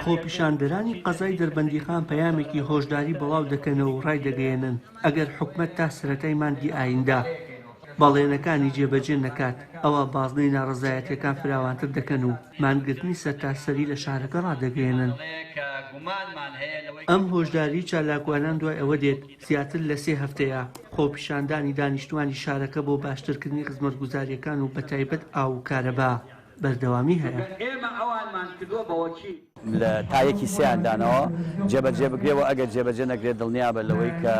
خۆپیشاندەرانی قەزای دەربەندیخان پەیامێکی هۆشداری بڵاو دەکەنەوە و ڕایدەگەیەنن، ئەگەر حکومەت تا سەرەتای مانگی ئایندە بەڵێنەکانی جێبەجێ نەکات، ئەوا بازنەی ناڕەزایەتییەکان فراوانتر دەکەن و مانگرتنی سەرتاسەری لە شارەکە ڕادەگەیەنن. ئەم هۆشداریی چالاکوانان دوای ئەوە دێت، زیاتر لە سێ هەفتەیە خۆپیشاندانی دانیشتوانی شارەکە بۆ باشترکردنی خزمەتگوزارییەکان و بەتایبەت ئاو و کارەبا بەردەوامی هەیە. لە تا یەکی سێیان دانەوە جێبەجێ بکرێ و ئەگەر جێبەجێ نەکرێت دڵنیابە لەوەی کە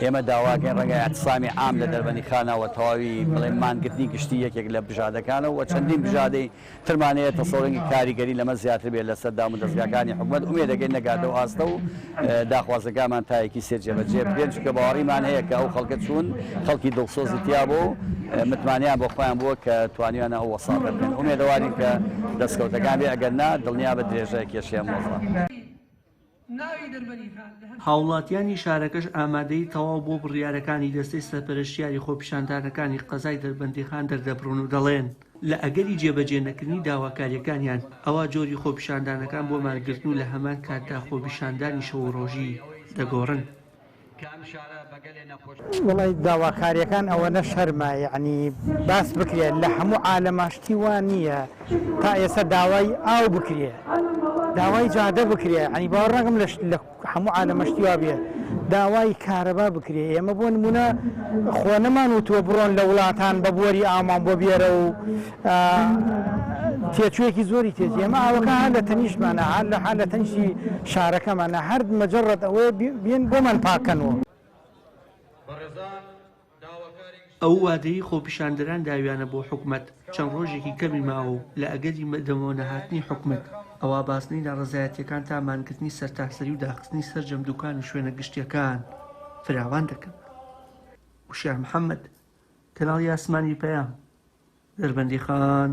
ئێمە داواکەین ڕەنگە ئیعتسامی عام لە دەربەندیخانە و تەواوی بڵێن مانگرتنی گشتی یەکێک لە بژاردەکانە و چەندین بژاردەی ترمان هەیە تەسەورنگی کاریگەری لەمە زیاتر بێت لەسەر دامودەزگاکانی حکومەت ئومێدەکەین نەگاتە ئەو ئاستە و داخوازەکانمان تا یەکی سێ جێبەجێ بکرێن چونکە باوەڕیمان هەیە کە ئەو خەڵکە چوون خەڵکی دڵسۆزی تیا بوو و متمانەیان بۆ خۆیان بووە کە توانیویانە ئەو وەساتە بکەن ئومێدەوارین کە دەستکەوتەکان بێ ئەگەر نا دڵنیا بە درێژە کێشەی ئەم وەزعە. هاوڵاتیانی شارەکەش ئامادەیی تەواو بۆ بڕیارەکانی دەستەی سەرپەرشتیاری خۆپیشاندانەکانی قەزای دەربەندیخان دەردەبڕن و دەڵێن، لە ئەگەری جێبەجێ نەکردنی داواکارییەکانیان ئەوا جۆری خۆپیشاندانەکان بۆ مانگرتن و لە هەمان کاتدا خۆپیشاندانی شەو و ڕۆژی دەگۆڕن. وەڵای داواکاریەکان ئەوەنە شەرمە یەعنی باس بکرێت لە هەموو عالەما شتی وا نییە تا ئێستا داوای ئاو بکرێ داوای جادە بکرێ یەعنی باوەڕ ناکەم لە هەموو عالەمە شتی وا بێ داوای کارەبا بکرێ ئێمە بۆ نمونە خۆ نەمان وتووە بڕۆن لە وڵاتان بە بۆری ئاومان بۆ بێرە و تێچوویەکی زۆری تێچ ئێمە ئاوەکە هەر لە تەنیشتمانە هەر لە هەر لە تەنیشتی شارەکەمانە هەر مەجەڕەت ئەوەیە بێن بۆمان پاکەنەوە. ئەو وادەیەی خۆپیشاندەران داویانە بۆ حکومەت چەند ڕۆژێکی کەمی ماوە و لە ئەگەری بەدەمەوەنەهاتنی حکومەت ئەوا بازنەی ناڕەزایەتییەکان تا مانگرتنی سەرتاسەری و داخستنی سەرجەم دوکان و شوێنە گشتییەکان فراوان دەکەن. وشیار محەمەد، کەناڵی ئاسمانی پەیام، دەربەندیخان.